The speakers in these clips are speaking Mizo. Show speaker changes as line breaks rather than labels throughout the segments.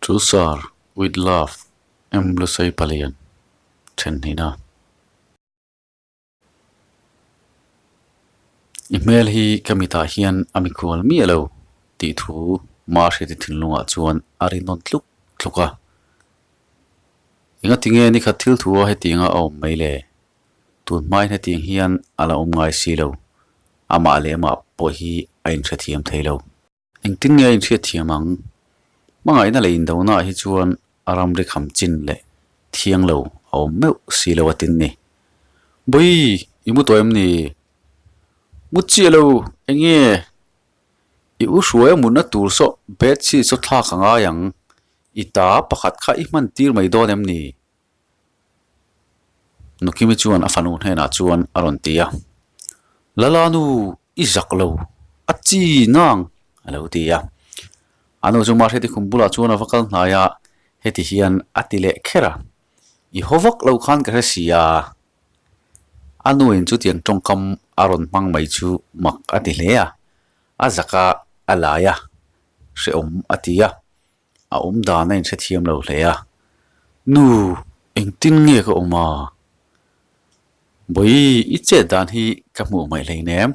To Sir with Love, M Lusei Palian, then hnihna. I hmel hi ka mitah hian a mikhual miah lo tih thu Mahriati thinlungah chuan a ri nawn tluk tluk a. Engati nge nikhat thil thu a hetianga a awm mai le? Tun hmain hetiang hian a la awm ngai si lo. Amah leh amah pawh hi a inhrethiam thei lo. Engtin nge a inhriat thiam ang? Hmangaihna leh indonaah hi chuan a ramri kham chin leh thiang lo a awm meuh si lo a tin ni. Bawi, i mu tawh em ni? Mu chiah lo, eng nge? I u hruai a mutna tur saw bedsheet saw thlak a ngai ang. I ta pakhat kha i hman tir mai dawn em ni? Nukimi chuan a fanu hnenah chuan a rawn ti a, Lala nu i zak lo, a chi nang a lo ti a. A nu chu Mahriati khum bulah chuan a va kal hnai a, heti hian a ti leh kher a, I haw vak lo khan ka hre si a. A nuin chutiang tawngkam a rawn hmang mai chu mak a ti hle a, a zak a, a lai a, hrehawm a ti a. A awm dan a inhrethiam lo hle a, Nu, engtin nge ka awm a? Bawi, i chet dan hi ka hmuh hmaih hleinem.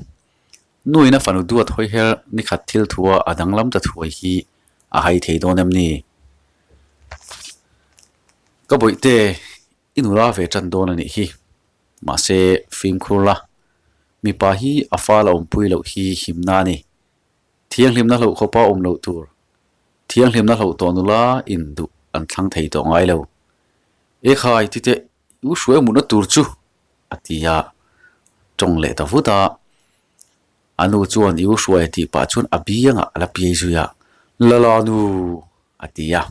Nuin a fanu duat hawi her nikhat thil thua a danglam ta thuai hi a hai thei dawn em ni? Ka bawihte, i nula ve tan dawn a nih hi. Mahse, fimkhur la, mipa hi a fal a awmpui loh hi himna a ni. Thianghlimna hloh khawpa awm loh tur, thianghlimna hloh tawh nula in duh an thlang thei tawh ngai lo. E khai ti teh, i u hruai mutna tur chu a ti a, tawng leh ta vut a. A nu chuan i u hruai a tih pah chuan a biangah a la piai zui a, Lala nu a ti a.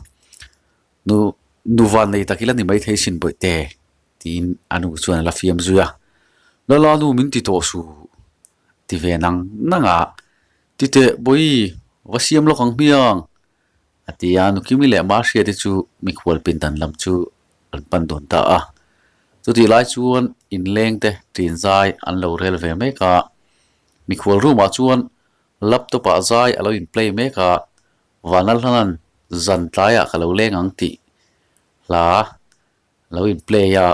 Nu, nu van nei tak ila ni maithei sin bawihte tiin a nu chuan a la fiam zui a. Lala nu min ti tawh suh. Ti ve nang nang a, Ti teh Bawi, va siam lawk ang hmiang, a ti a, Nukimi leh Mahria te chu mikhual pindan lam chu an pan dawn ta a. Chutih lai chuan inleng te ṭin zai an lo rel ve mek a, mikhual room ah chuan laptop ah zai a lo in play mek a, Vanlalhlanan zan tlaiah ka lo leng ang tih hla lo in play a,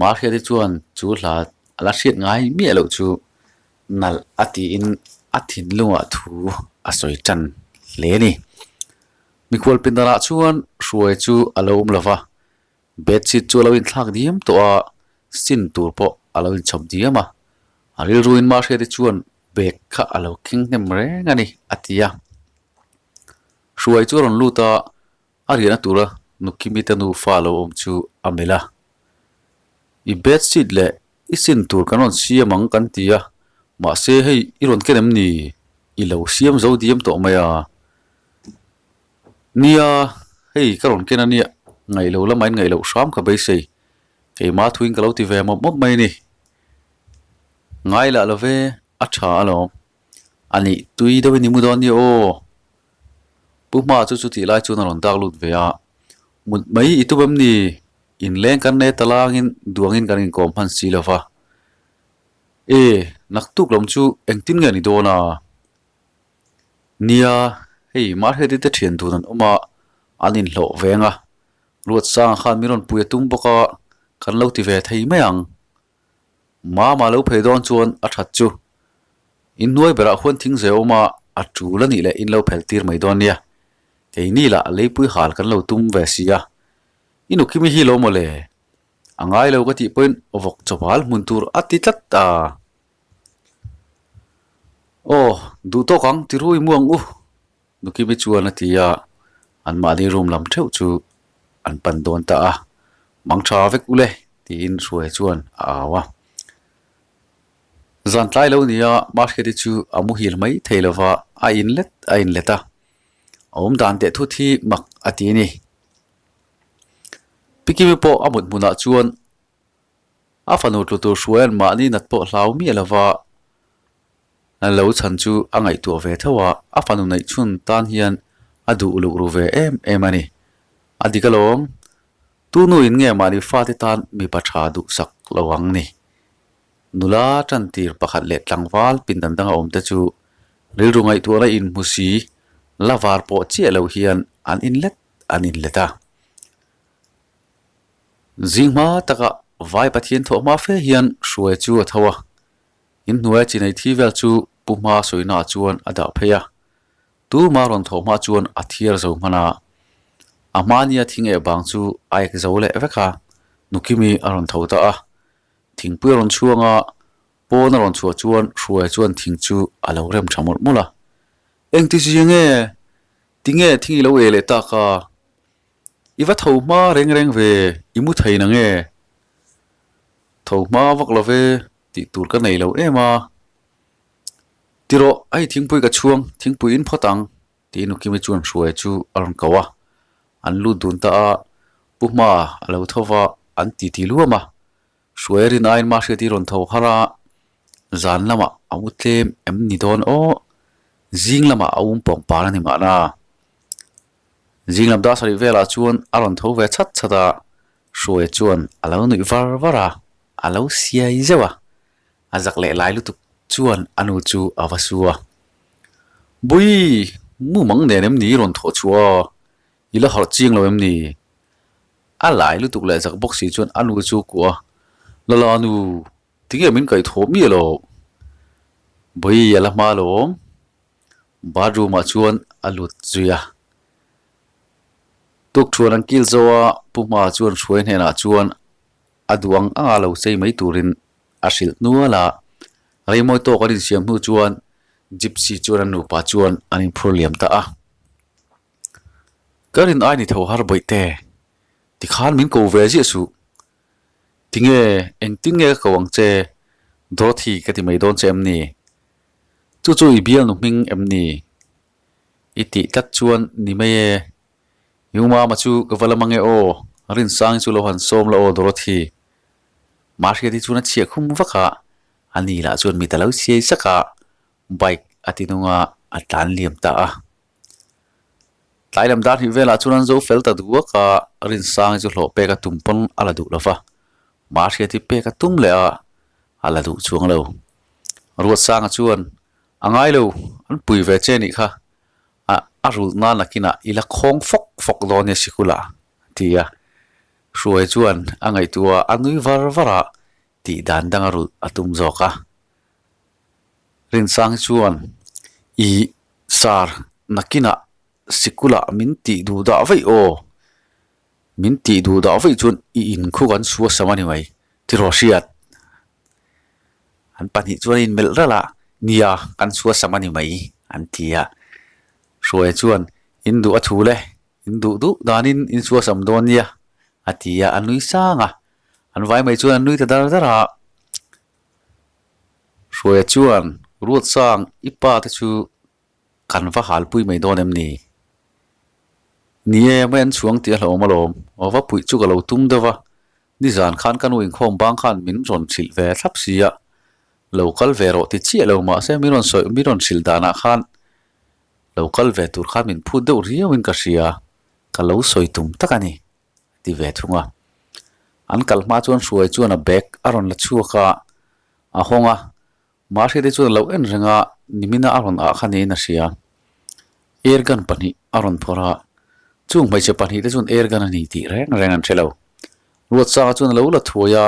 Mahriati chuan chu hla a la hriat ngai miah loh chu nalh a tiin a thinlungah thu a sawi tan hle a ni. Mikhual pindanah chuan hruai chu a lo awm lo va, bedsheet chu a lo inthlak diam tawh a, sin tur pawh a lo inchhawp diam a, a rilruin Mahriati chuan bag kha a lo keng hnem reng a ni a ti a. Hruai chu a rawn lut a. A riahna tura Nukimi te nufa lo awm chu a melh a, I bedsheet leh i sin tur kan rawn siam ang kan ti a, mahse hei i rawn ken em ni? I lo siam zo diam tawh mai a. Nia, hei ka rawn ken a nia, ngaih lo lama in ngaih loh hram ka beisei, keimah thuin ka lo ti ve mawp mawp mai a ni. Ngai lah lo ve, a tha alawm. A nih, tui deuhin i mu dawn nia aw. Pu Hma chu chutih lai chuan a rawn dak lut ve a, Mut mai i tum em ni? Inleng kan nei ta langin duangin kan inkawm hman si lo va. E, naktuk lam chu engtin nge ni dawn a? Nia, hei Mahriati te thian dun an awm a, an inhlawh veng a. Ruatsanga khan min rawn pui a tum bawk a, kan lo ti ve thei mai ang. Mama lo phei dawn chuan a that chu. Inhnuai berah huan thing zeh awm a, a tul a nih leh in lo phel tir mai dawn nia. Keini lah leipui hal kan lo tum ve si a. I nukimi hi lo maw le? A ngai lo ka tih pawhin vawk chawhal hmun tur a ti tlat a. Aw, duh tawk ang ti rui mu ang u. Nukimi chuan a ti a, anmahni room lam theuh chu an pan dawn ta a, Mang tha vek ule tiin Hruaia chuan a au a. Zan tlai lo nia Mahriati chu a muhil mai thei lo va, a inlet a inlet a, a awm dan teh thut hi mak a ti a ni. Pikimi pawh a mut hmunah chuan a fanu tlu tur Hruaia'n mahni nat pawh hlau miah lo va, Lo chhan chu a ngaihtuah ve tho a, a fanu neih chhun tan hian a duh uluk ru ve em em a ni. A dik alawm, tu nuin nge mahni fate tan mipa tha duhsak lo ang ni. Nula tantir pakhat leh tlangval pindan danga awm te chu rilru ngaihtuahna inhmu si, la var pawh chiah lo hian an inlet an inlet a. Zing hma takah Vai Pathian thawh hma fe hian Hruai chu a tho a, inhnuaia chinei thi vel chu Pu Hma sawinaah chuan a dah phei a. Tuma rawn thawh hma chuan a thiar zo hman a, a hmania thing eh bang chu a ek zo leh vek a, Nukimi a rawn tho ta a. Thingpui a rawn chhuang a, pawn a rawn chhuah chuan Hruaia chuan thing chu a lo rem tha mawlh mawlh a. Engti zia nge? Tinge thing i lo eh leh tak a? I va tho hma reng reng ve, i mu thei na nge? Tho hma vak lo ve tih tur ka nei lo em a. Ti rawh, hei thingpui ka chhuang, thingpui in phawt ang, tiin Ukimi chuan Hruaia chu a rawn ko a. An lut dun ta a, Pu Hma a lo tho va, an titi luam a. Hruaia rin aiin Mahriati rawn tho har a, zan lamah a mu tlem em ni dawn aw, zing lamah a um pawng par a ni mahna. Zing lam dar sarih velah chuan a rawn tho ve chhat chhat a, Hruaia chuan a lo nuih var var a, a lo siai zeuh a. A zak leh lai lutuk chuan a nu chu a va su a, Bui, mumang nen em ni rawn thawh chhuah a, i la harh chiang lo em ni? A lai lutuk leh zak bawk si chuan a nu chu kuah a, Lala nu, tinge min kaih thawh miah lo? Bui, a la hma alawm. Bathroom ah chuan a lut zui a. Tukthuan an kil zo a, Pu Hma chuan Hruai hnenah chuan a duh ang anga lo chei mai turin a hrilh nual a, reimawi tawk an insiam hnu chuan Gypsy chuan an nupa chuan an inphur liam ta a. Ka rin ai ni tho har bawih te, tikhan min ko ve ziah suh. Tinge, engtin nge ka ko ang che, Dorothy ka ti mai dawn che em ni? Chu chu i bialnu hming em ni? I tih tlat chuan ni mai e. I umama chu ka va la mang e aw, Rinsangi chu lo han sawm la aw Dorothy. Mahriati chuan a chhiah khum vak a, a ni lah chuan mit a lo siai sak a, bike a ti nung a, a tlan liam ta a. Tlai lam dar hnih velah chuan an zo fel ta duak a, Rinsangi chu hlawh pek a tum pawn a la duh lo va, Mahriati pek a tum leh a, a la duh chuang lo. Ruatsanga chuan, A ngai lo, an pui ve che nih kha, a a rulh nan nakinah i la khawng fawk fawk dawn nia sikula, a ti a. Hruai chuan a ngaihtuah a nui var var a, tih dan dang a rulh a tum zawk a. Rinsangi chuan, I sar nakinah sikula min tih duh dah vaih aw, min tih duh dah vaih chuan i inkhuk an suasam a ni mai, tiraw hriat? An pahnih chuan a inmelh ralh a, Nia, kan suasam a ni mai, an ti a. Hruaia chuan, In duh a thu le, in duh duh danin in suasam dawn nia, a ti a, a nui sang a. An vai mai chuan an nui ta dar dar a. Hruaia chuan, Ruatsang, i pa te chu Kan va halpui mai dawn em ni? Ni e, mai an chhuang tih a hlauhawm alawm. Aw va puih chu ka lo tum deuh va, nizan khan ka nu inkhawm bang khan min rawn hrilh ve thlap si a, lo kal ve rawh ti chiah lo mahse min rawn sawi min rawn hrilh danah khan lo kal ve tur khan min phut deuh riauin ka hria, ka lo sawi tum tak a ni, a ti ve thung a. An kal hma chuan Hruai chuan a bag a rawn la chhuak a, a hawng a, Mahriati chuan a lo en reng a, nimina a rawn ah kha niin a hria. Air gun pahnih a rawn phawrh a, chung hmeichhe pahnih te chuan air gun a ni tih reng reng an hre lo. Ruatsanga chuan a lo la thuai a,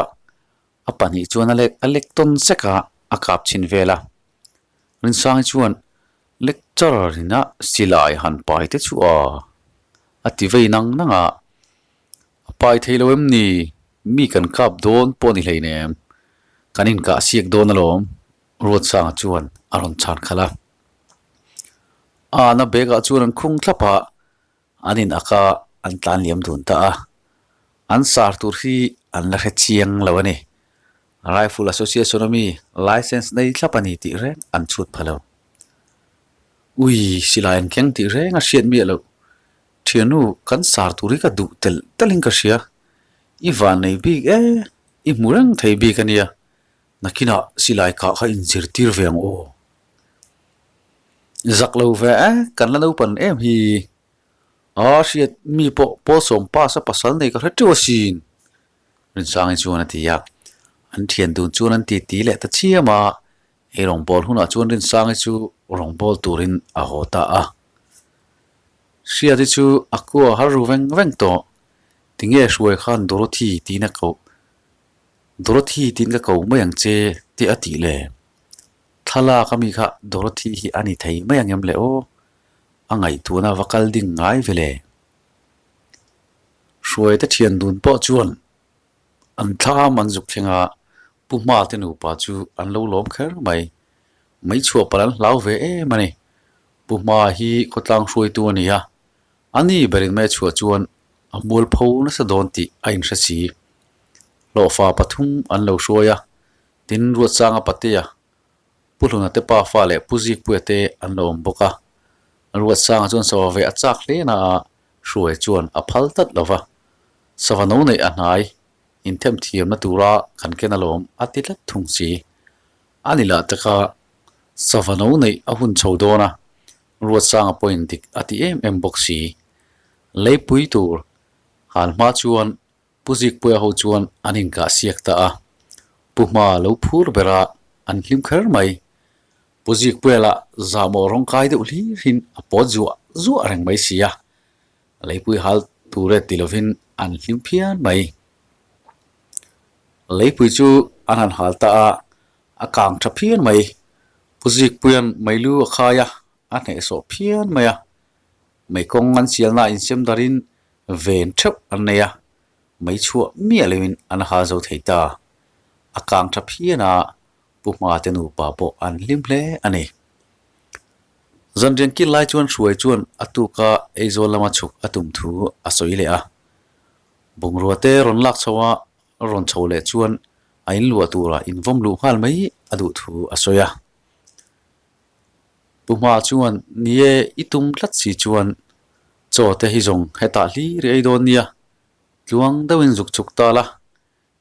a pahnih chuan a lek a lek tawn sek a, a kap chhin vel a. Rinsangi chuan lecturer ina silai han pai te chu a a ti vei nang nang a, A pai thei lo em ni? Mi kan kap dawn pawh ni hleinem. Kan inkah siak dawn alawm, Ruatsanga chuan a rawn chhan khalh a. A na bag ah chuan an khung thlap a, an in ak a, an tlan liam dun ta a. An sar tur hi an la hre chiang lo a ni. Rifle Association a mi licence nei thlap a ni tih reng an chhut pha lo. Ui, silai an keng tih reng a hriat miah loh. Thiannu, kan sar tur hi ka duh telh telhin ka hria. I van nei bik e, i hmu reng thei bik a nia. Nakinah silai kah kha inzirtir ve ang aw. Zak lo ve e, kan la naupan em hi. A hriat mi pawh Pawlsawm pass a pasal nei ka hre teuh asin, Rinsangi chuan a ti a. An thian dun chuan an titi leh ta chiam a, Ei rawngbâwl hunah chuan Rinsangi chu rawngbâwl turin a haw ta a. Hriati chu a kua har ru veng veng tawh. Tinge hruai khan Dorothy tiin a koh? Dorothy tiin ka ko mai ang che tih a tih le? Thlalak ami kha Dorothy hi a ni thei mai ang em le aw? A ngaihtuahna va kal ding ngai ve le. Hruaite thian dun pawh chuan an thlam an zuk thleng a, Pu Hmate nupa chu an lo lawm kher mai. Mei chhuah palh an hlau ve em a ni. Pu Hma hi khawtlang hruaitu a ni a, a ni berin mei chhuah chuan a mualpho nasa dawn tih a inhre si. Hlawhfa pathum an lo hruai a, tin Ruatsanga Patea, Pu Hluna te pa fa leh Pu Zikpuia te an lo awm bawk a. Ruatsanga chuan sava ve a chak hle na a, hruai chuan a phal tlat lo va. Sava no neih a hnai inthemthiamna tura kan ken alawm a ti tlat thung si. A ni lah taka sava no neih a hun chho dawn a, Ruatsanga pawhin dik a ti em em bawk si. Leipui tur hal hma chuan Pu Zikpuia ho chuan an inkah siak ta a, Pu Hma lo phur ber a, an hlim kher mai. Pu Zikpuia lah zahmawh rawng kai deuh hlir hin a pawt zuah zuah reng mai si a, leipui hal tur e ti lovin an hlim phian mai. Leipui chu an han hal ta a, a kang tha phian mai. Pu Zikpuia'n meilu a khai a, a hnehsawh phian mai a. Mei kawng an sialna insem darin ven theuh an nei a, mei chhuah miah loin an ha zo thei ta. A kang tha phian a, Pu Hma te nupa pawh an hlim hle a ni. Zanrian kil lai chuan Hruai chuan a tuka Aizawl lama chhuk a tum thu a sawi leh a. Bungrua te rawn lak chho a, rawn chho leh chuan a inluah tura invawm luh nghal mai a duh thu a sawi a. Pu Hma chuan, Ni e, i tum tlat si chuan chaw te hi zawng hetah hlir i ei dawn nia, tluang deuhin zuk chhuk ta la,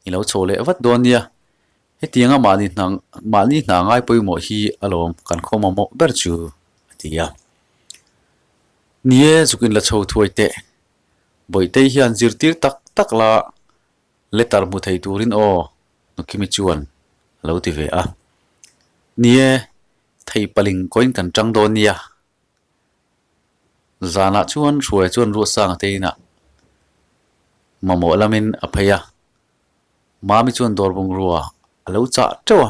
i lo chho leh vat dawn nia. Hetianga mahni hna mahni hna ngai pawimawh hi alawm kan khaw mamawh ber chu, a ti a. Ni e, zuk in la chho thuai teh. Bawihtei hian zirtir tak tak la letter hmu thei turin aw, Nukimi chuan a lo ti ve a. Ni e, thei paling kawiin kan tang dawn nia. Zanah chuan Hruai chuan Ruahsanga te inah mamawh lamin a phei a. Mami chuan dawr bungrua a lo chah teuh a.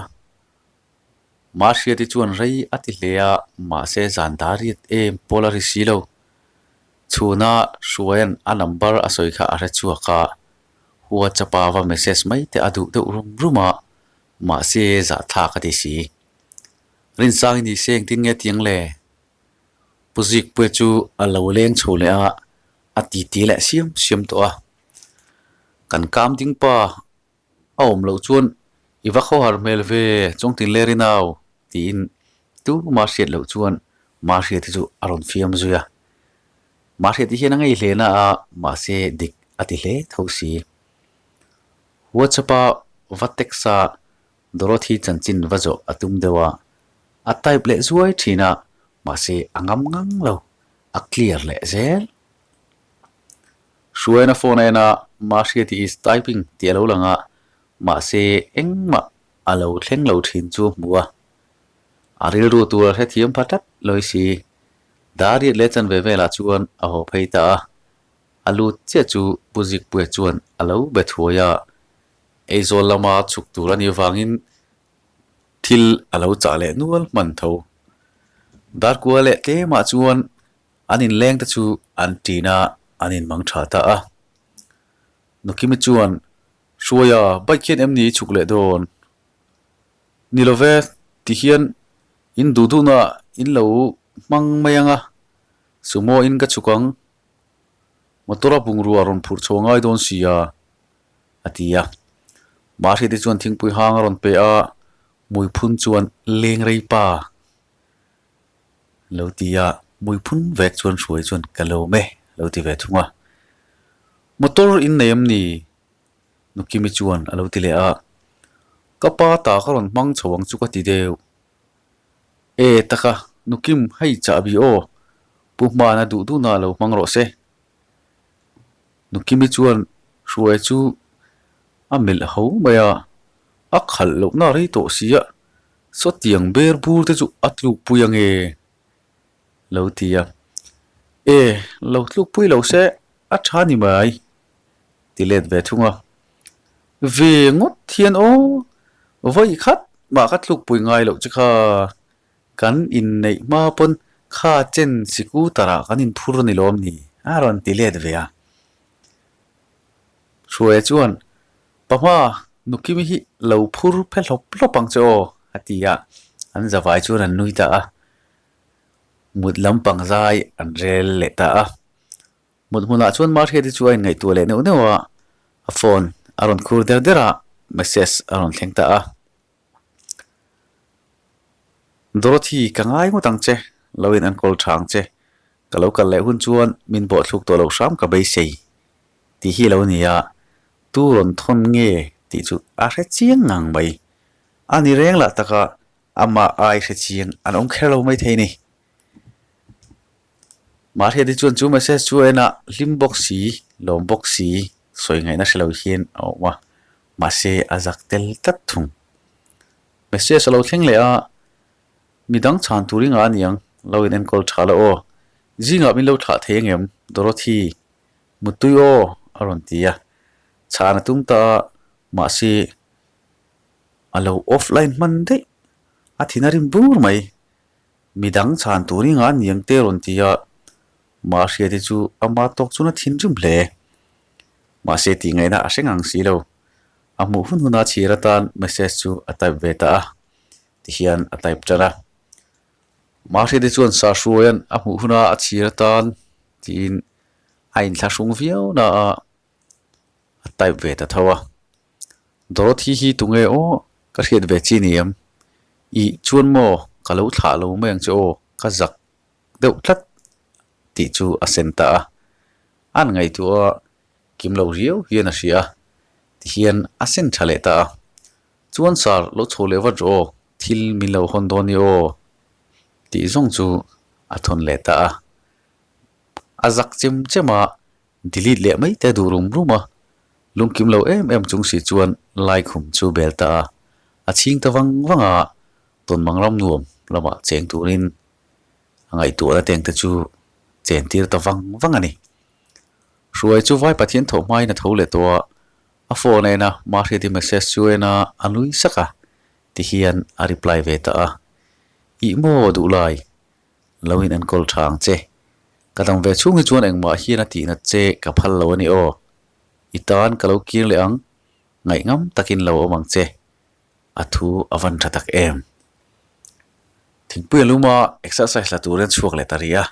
Mahriati chuan rei a ti hle a, mahse zan dar riat em pawl a ri si lo. Chhuna Hruaia'n a number a sawi kha a hre chhuak a, WhatsApp-a va message mai te a duh deuh rum rum a, mahse zahthlak a ti si. Rinsang i ni se engtin nge tiang le? Pu Zikpuia chu a lo leng chho leh a, a titi leh siam siam tawh a. Kan kam ding pa a awm loh chuan i va khawhar hmel ve chawngtin le rinau tiin tuma hriat loh chuan Mahriati chu a rawn fiam zui a. Mahriati hian a ngei hle na a, mahse dik a ti hle tho si. WhatsApp-a va text a Dorothy chanchin va zawh a tum deuh a, a type leh zuai thin a, mahse a ngam ngang lo, a clear leh zel. Hruaina phone a en a, Mahriati is typing tih a lo lang a, mahse engmah a lo thleng lo thin chu a hmu a. A rilru tur a hrethiam pha tlat lawi si. Dariat leh chanve velah chuan a haw phei ta a, a lut chiah chu Pu Zikpuia chuan a lo be thuai a. Aizawl lama chhuk tur a nih avangin thil a lo chah leh nual hman tho. Darkua leh tlemah chuan an inleng te chu an ṭin a, an inmang ṭha ta a. Nukimi chuan, Hruaia, bike hian em ni i chhuk leh dawn? Ni lo ve, ti hian in duh duhna in lo hmang mai ang a, sumo in ka chhuk ang. Motor a bungrua rawn phurh chho ngai dawn si a. a ti a. Mahriati chuan thingpui hang a rawn pe a, hmuiphun chuan leng rei pa lo ti a, hmuiphun vek chuan hruai chuan ka lo me lo ti ve thung a. Motor in nei em ni? Nukimi chuan a lo ti leh a, Ka pa ta ka rawn hmang chho ang chu ka ti deuh. E taka, Nukim hei chahbi aw, Pu Hmana duh duhna lo hmang rawh se. Nukimi chuan Hruai chu a melh ho mai a, a khalh lohna a rei tawh si a, sawtiang ber bur te chu a tlukpui ange lo ti a. E, lo tlukpui lo se a tha ni mai, ti let ve thung a. Ve ngawt hian aw, vawi khat mah ka tlukpui ngai loh che kha, kan inneih hma pawn kha chen scooter ah kan inphur ni lawm ni, a rawn ti let ve a. Hruaia chuan, Pahma, Nukimi hi lo phur phe hlawp hlawp ang che aw, a ti a, an zavai chuan an nui ta a. Mut lampang zai an rel leh ta a. Mut hmunah chuan Mahriati chu a inngaihtuah leh neuh neuh a, a phone a rawn khur der der a, message a rawn thleng ta a. Dorothy, ka ngai ngawt ang che, lo in enkawl tha ang che. Ka lo kal leh hun chuan min bawhthluk tawh loh hram ka beisei tih hi a lo ni a, tu rawn thawn nge tih chu a hre chiang ngang mai. A ni reng lah taka amah ai hre chiang an awm kher lo maithei ni. Mahriati chuan chu message chu a en a, hlim bawk si, lawm bawk si, sawi ngaihna hre lo hian a awm a, mahse a zak tel tlat thung. Message a lo thleng leh a, midang chhan tur i ngah aniang, lo in enkawl tha la aw, zingah min lo thlah thei angem Dorothy, Muttui aw a rawn ti a, chhan a tum ta a, mahse a lo offline hman daih, a thin a rim bur mai. Midang chhan tur i ngah niang te rawn ti a, Mahriati chu ama tawk chuan a thinrim hle. Mahse tih ngaihna a hre ngang si lo. A hmuh hun huna chhir atan message chu a type ve ta a, tihian a type tan a. Mahriati chuan Sahruaia'n a hmuh huna a chhir atan tiin a inthlahrung viau na a, a type ve ta tho a. Dorothy hi tunge aw ka hriat ve chi ni em? Ih chuan maw ka lo thlah lo mai ang che aw ka zak deuh tlat tih chu a sen ta a. An ngaihtuah a kim lo riau hian a hria a tihian a sen tha leh ta a. Chuan sir lo chho leh vat rawh aw thil min lo hawn dawn nia aw tih zawng chu a thawn leh ta a. A zak chem chem a Delete leh mai te duh rum rum a, lungkim lo em em chung si chuan laikhum chu bel ta a, a chhing ta vang vang a, tawnmang ram nuam lamah cheng turin a ngaihtuahna teng te chu chen tir ta vang vang a ni. Hruai chu Vai Pathian tho hmain a tho leh tawh a, a phone a en a, Mahriati message chu a en a, a nui sak a, tihian a reply ve ta a, Ih maw duhlai? Lo in enkawl tha ang che. Ka dam ve chhung hi chuan engmah hian a tihna che ka phal lo a ni aw. I tan ka lo kir leh ang, ngaihngam takin lo awm ang che. A thu a van tha tak em. Thingpui a lum a, exercise la turin a chhuak leh ta rih a.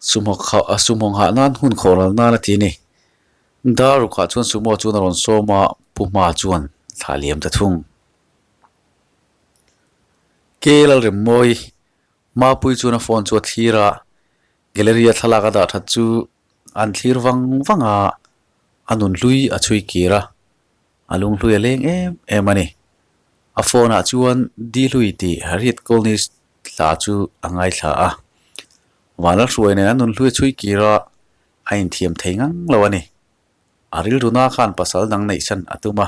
Sumo kha sumo nghah nan hun khawh ral nan a ti a ni. Dar rukah chuan sumo chuan a rawn sawm a, Pu Hma chuan thla liam ta thung. Ke Lalremmawi Mapui chuan a phone chu a thlir a, gallery a thlalak a dah that chu an thlir vang vang a, a nun hlui a chhui kir a, a lung hlui a leng em em a ni. A phone ah chuan Di Hlui tih Harriet Colney hla chu a ngaithla a, Vanlalhruai nen a nun hlui a chhui kir a, a inthiam thei ngang lo a ni. A rilruna khan pasal dang neih san a tum a.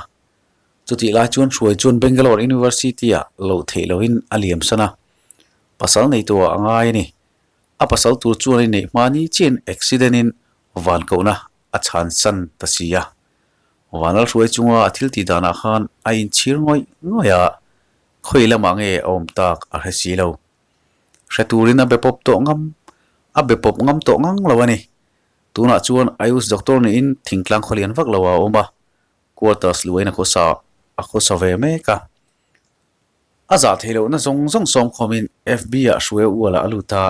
Chutih lai chuan Hruai chuan Bangalore University-ah loh theih lohin a liam san a. Pasal nei tuah a ngai a ni. A pasal tur chuan a inneih hma ni chiahin accident-in van kohna a chhan san ta si a. Vanlal Hruai chunga a thil tih danah khan a inchhir ngawih ngawih a, khawi lamah nge a awm tak a hre si lo. Hre turin a be pawp tawh ngam, a be pawp ngam tawh ngang lo a ni. Tunah chuan Ayush doctor niin thingtlang khawlian vak lo a awm a, quarters luain a khawsa a khawsa ve mek a. A zah theih lohna zawng zawng sawm khawmin FB ah hruai ualah a lut a,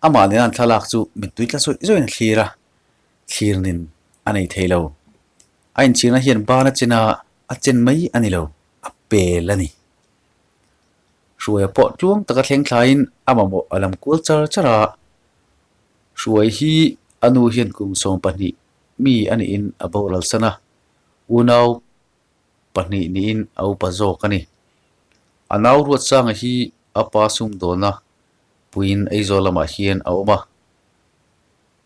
amah nena an thlalak chu mittui tla zawih zawihin a thlir a, thlir nin a nei thei lo. A inchhirna hian ban a chen a, a chen mai a ni lo, a pel a ni. Hruaia pawh tluang taka thleng thlaiin a mamawh a lam kual char char a, Hruai hi a nu hian kum 12 mi a niin a boral san a, unau pahnih niin a upa zawk a ni. A nau Ruatsanga hi a pa sumdawlna puiin Aizawl lamah hian a awm a.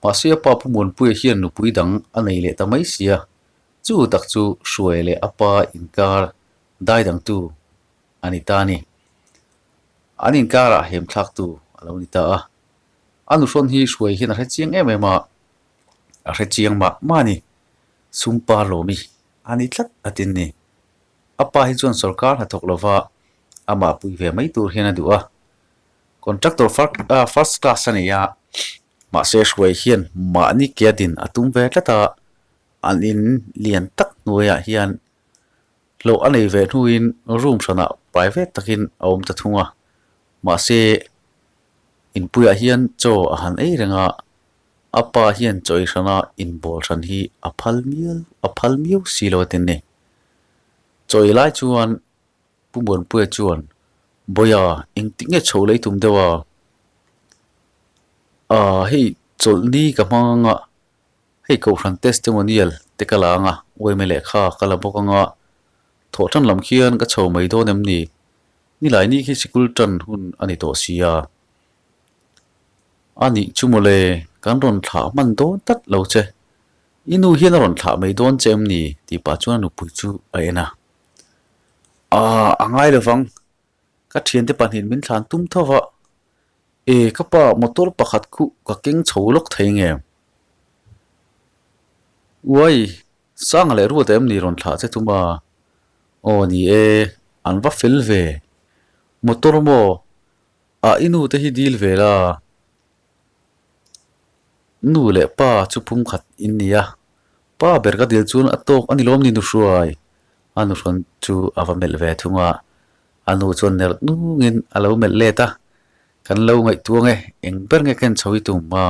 Mahse a pa Pu Muanpuia hian nupui dang a nei leh ta mai sia, chu tak chu Hruai leh a pa inkar dai dangtu a ni ta a ni. An inkarah hemthlaktu a lo ni ta a. A nuhrawn hi hruai hian a hre chiang em em a, a hre chiang mah mah a ni. Sumpa lawmi a ni tlat a tin ni. A pa hi chuan sorkar hnathawk lova amah pui ve mai tur hian a duh a. Contractor first class a ni a, mahse hruai hian mahni ke a din a tum ve tlat a, an in lian tak hnuaiah hian hlawh a nei ve hnuin room hranah private takin a awm ta thung a, mahse inpuiah hian chaw a han ei reng a, a pa hian chaw ei hrana inbawl hran hi a phal mial a phal miau si lo a tin ni. Chaw ei lai chuan Pu Muanpuia chuan, Bawia, engtik nge chho lei tum deuh a? Aaa hei chawlhni ka hmang ang a, hei Kohhran testimonial te ka la ang a, uaime lehkha ka la bawk ang a, thawhtan lam khian ka chho mai dawn em ni? Nilai ni khi sikul tan hun a ni tawh si a. A nih chu mawle, kan rawn thlah hman dawn tlat lo che. I nu hian a rawn thlah mai dawn che em ni? tih pah chuan a nupui chu a en a. Aaa, a ngai lovang. Ka thiante pahnihin min thlan tum tho va. E, ka pa motor pakhat khuh ka keng chho lawk thei nge? Uai, Sanga leh Ruata em ni rawn thlah che tum a? Aw ni e, an va fel ve. Motor maw? Ah i nu te hi dil ve la. Nu leh pa chu pum khat in ni a, pa ber ka dil chuan a tawk a ni lawm ni nu hruai? A nu hrawn chu a va melh ve thung a, a nu chuan ner nungin a lo melh let a, Kan lo ngaihtuang e, eng ber nge ken chho i tum a?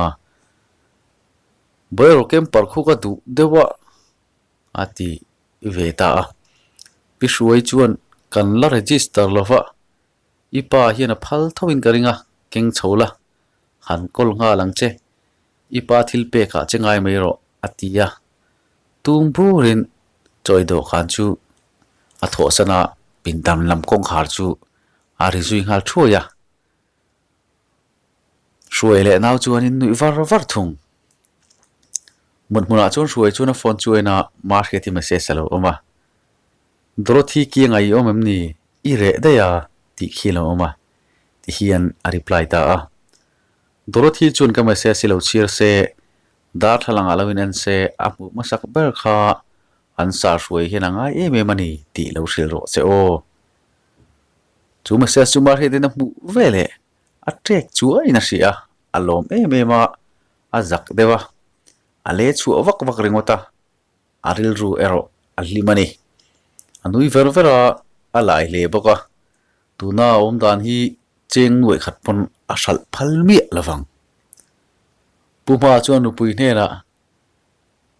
Bolero camper khu ka duh deuh a, a ti ve ta a. Pi Hruai chuan kan la register lo va, I pa hian a phal tho in ka ring a, keng chho la, han kawl nghal ang che, i pa thil pek ah che ngai mai rawh a ti a, tum burin chawi dawhkan chu a thawhsan a, pindan lam kawngkhar chu a ri zui nghal thuai a, Hruai leh nau chuan in nuih var var thung. Mut hmunah chuan Hruai chuan a phone chu a en a, Mahriati message a lo awm a. Dorothy kiangah i awm em ni? I reh daih a tih khi a lo awm a, ti hian a reply ta a. Dorothy chuan ka message hi lo chhiar se, darthlalang ah lo in en se, a hmuh hmasak ber kha an sar hruai hian a ngai em em a ni tih lo hrilh rawh che aw. Chu message chu Marhiatin a hmuh ve leh a ṭek chuaiin a hria a, a lawm em em a, a zak deuh a, a le chhuah vak vak ringawt a. A rilru erawh a hlim a ni. A nui ver ver a, a lai hle bawk a. Tuna a awm dan hi cheng nuaih khat pawn a hralh phal miah lo vang. Pu Hma chuan nupui hnenah,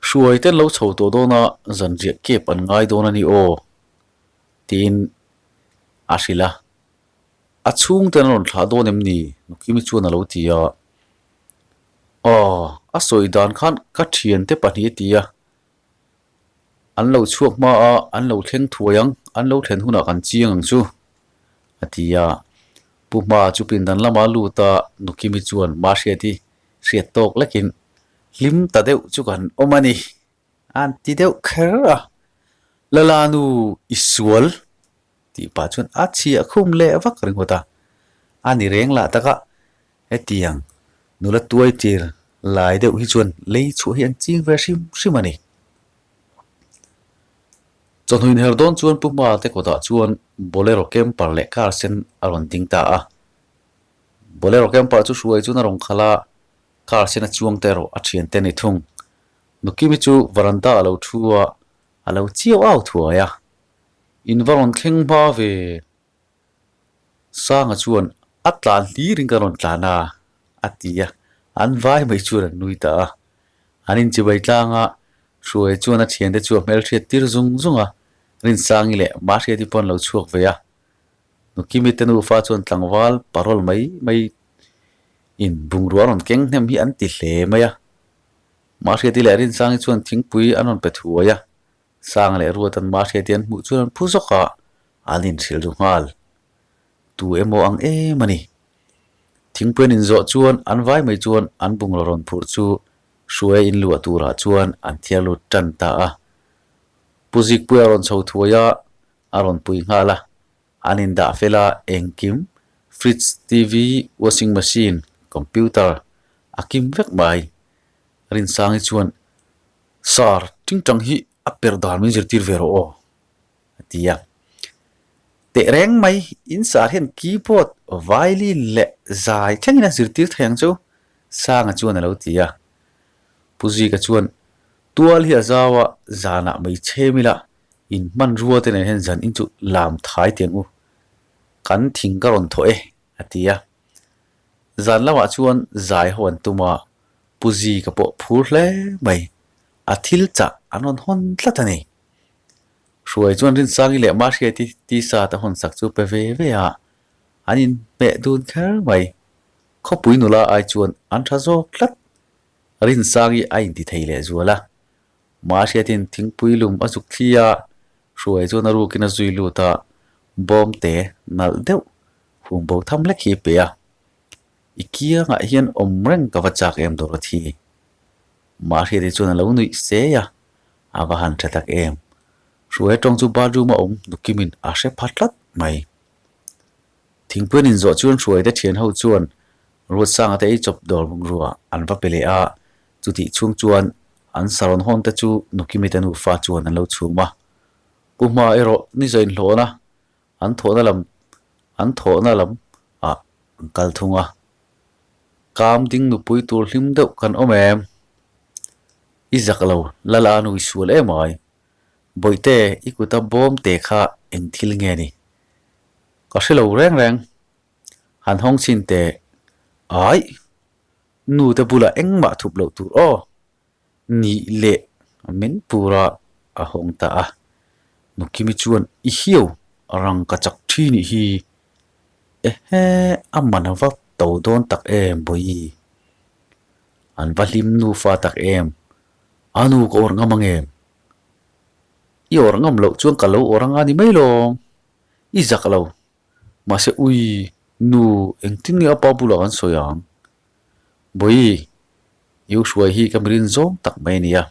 Hruai ten lo chho tawh dawn a, zanriah kep an ngai dawn a ni aw, tiin a hrilh a. A chhungten a rawn thlah dawn em ni? Nukimi chuan a lo ti a. Aw, a sawi dan khan ka thiante pahnih a ti a. An lo chhuak hma a, an lo thleng thuai ang, an lo thlen hunah kan chiang ang chu, a ti a. Pu Hma chu pindan lama lut a, Nukimi chuan Mahriati hriat tawk lekin hlim ta deuh chu kan awm a ni. An ti deuh kher a, Lala nu i sual tih pah chuan a chhiah khum leh vak ringawt a, a ni reng lah tak a, hetiang nula tuai tir lai deuh hi chuan lei chhuah hi an ching ve hrim hrim a ni. Chawhnu inher dawn chuan Pu Hma te kawtah chuan Bolero camper leh car sen a rawn ding ta a, Bolero camper chu hruai chuan a rawn khalh a, car sen a chuang te erawh a thiante a ni thung. Nukimi chu varanda a lo thu a, a lo chiau au thuai a. In va rawn thleng hma ve. Sanga chuan a tlan hlirin ka rawn tlan a, a ti a. An vai mai chuan an nui ta a. An inchibai tlang a, Hruai chuan a thiante chu a hmelhriat tir zung zung a. Rinsangi leh Mahriati pawh an lo chhuak ve a. Nukimi te nufa chuan tlangval parol mai mai in bungrua rawn keng hnem hi an ti hle mai a. Mahriati leh Rinsangi chuan thingpui an rawn pe thuai a, Sang leh Ruatan Mahriati an hmuh chuan an phu zawk a, an inhrilh ru nghal. Tu emaw ang em a ni. Thingpui an inzawh chuan an vai mai chuan an bungraw rawn phurh chu hruai inluah turah chuan an thiar lut tan ta a. Pu Zikpuia rawn chho thuai a, a rawn pui nghal a. An indah fel a, engkim, fridge, TV, washing machine, computer. A kim vek mai. Rinsangi chuan, Sir, tingtang hi a per dan min zirtir ve rawh aw, a ti a. Teh reng mai, in sar hian keyboard, violin leh zai thlengin a zirtir thei ang chu, Sanga chuan a lo ti a. Pu Zika chuan, Tual hi a zau a, zanah mai chhem ila, in hmanrua te nen hian zan in chu lam thai teh ang u. Kan thing ka rawn thawh e, a ti a. Zan lamah chuan zai ho an tum a, Pu Zika pawh phur hle mai, a thil chah an rawn hawn tlat a ni. Hruai chuan Rinsangi leh Mahriati tisa te hawn sak chu pe ve ve a, an inhmeh dun kher mai. Khawpui nula ai chuan an tha zawk tlat. Rinsangi a inti thei leh zual a. Mahriatin thingpui lum a zuk thli a, Hruai chuan a rukin a zui lut a, bawmte nalh deuh hum bo tham hlek hi a pe a. I kiangah hian awm reng ka va chak em Dorothy? Mahriati chuan a lo nuih sei a, a va han tha tak em. Hruai tawng chu bathroom a awm Nukimin a hre pha tlat mai. Thingpui an inzawh chuan Hruaite thian ho chuan Ruatsanga te ei chawp dawr bungrua an va pe leh a, chutih chhung chuan an sarawn hawn te chu Nukimi te nufa chuan an lo chhum a. Pu Hma erawh ni zain hlawhna an thawhna lam an thawhna lam ah an kal thung a. Kam ding nupui tur hlim deuh kan awm em? I zak lo, Lala nu i sual em ai. Bawihte, i kuta bawm te kha eng thil nge ni? Ka hre lo reng reng. Han hawng chhin teh. Aih! Nu te bulah engmah thup loh tur aw. Nih leh min pura a hawng ta a. Nukimi chuan i hiau rang ka chak thi nih hi. Ehe a man va to dawn tak em Bawihi. An va hlim nufa tak em. A nu ka awrh ngam ang em? I awrh ngam loh chuan ka lo awrh anga ni mai lawm. I zak lo. Mahse ui nu engtin nge a pa bulah kan sawi ang? Bawihi, i u hruai hi ka mirin zawng tak mai a nia,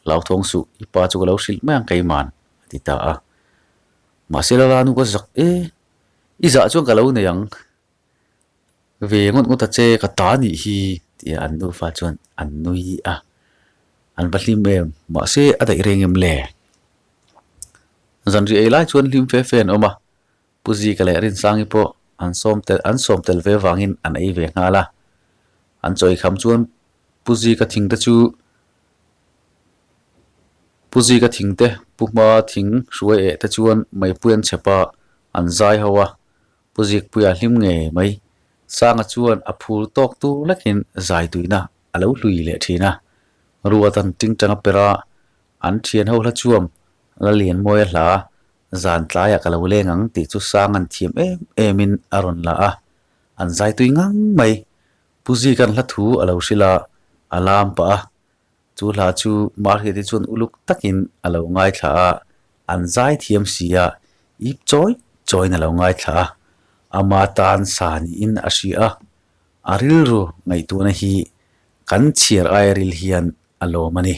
hlauthawng suh, i pa chu ka lo hrilh mai ang keiman, a ti ta a. Mahse Lala nu ka zak e, i zah chuan ka lo nei ang, ve ngawt ngawt a che ka ta nih hi, tia an nufa chuan an nui a, an va hlim em, mahse a daih reng em le? Zanriah ei lai chuan hlim fe fe an awm a, Pu Zika leh Rinsangi pawh an sawm tel an sawm tel ve vangin an ei ve nghal a. An chawi kham chuan Pu Zika thing te chu Pu Zika thing te Pu Hma thing hruai eh te chuan meipui an chhep a, an zai ho a. Pu Zikpuia hlim ngei mai. Sanga chuan a phur tawk tur lekin zai tuina a lo hlui leh thin a. Ruat an tingtang a per a, an thian ho hla chuam Lalianmawia hla Zan tlaiah ka lo leng ang tih chu sang an thiam em emin a rawn la a, an zai tui ngang mai. Pu Zika'n hla thu a lo hrilh a, a lam pah a. Chu hla chu Marhiati chuan uluk takin a lo ngaithla a, an zai thiam si a, ip chawi chawiin a lo ngaithla a. Ama tan sa niin a hria a, a rilru ngaihtuahna hi kan chhiar aia ril hian a lawm a ni.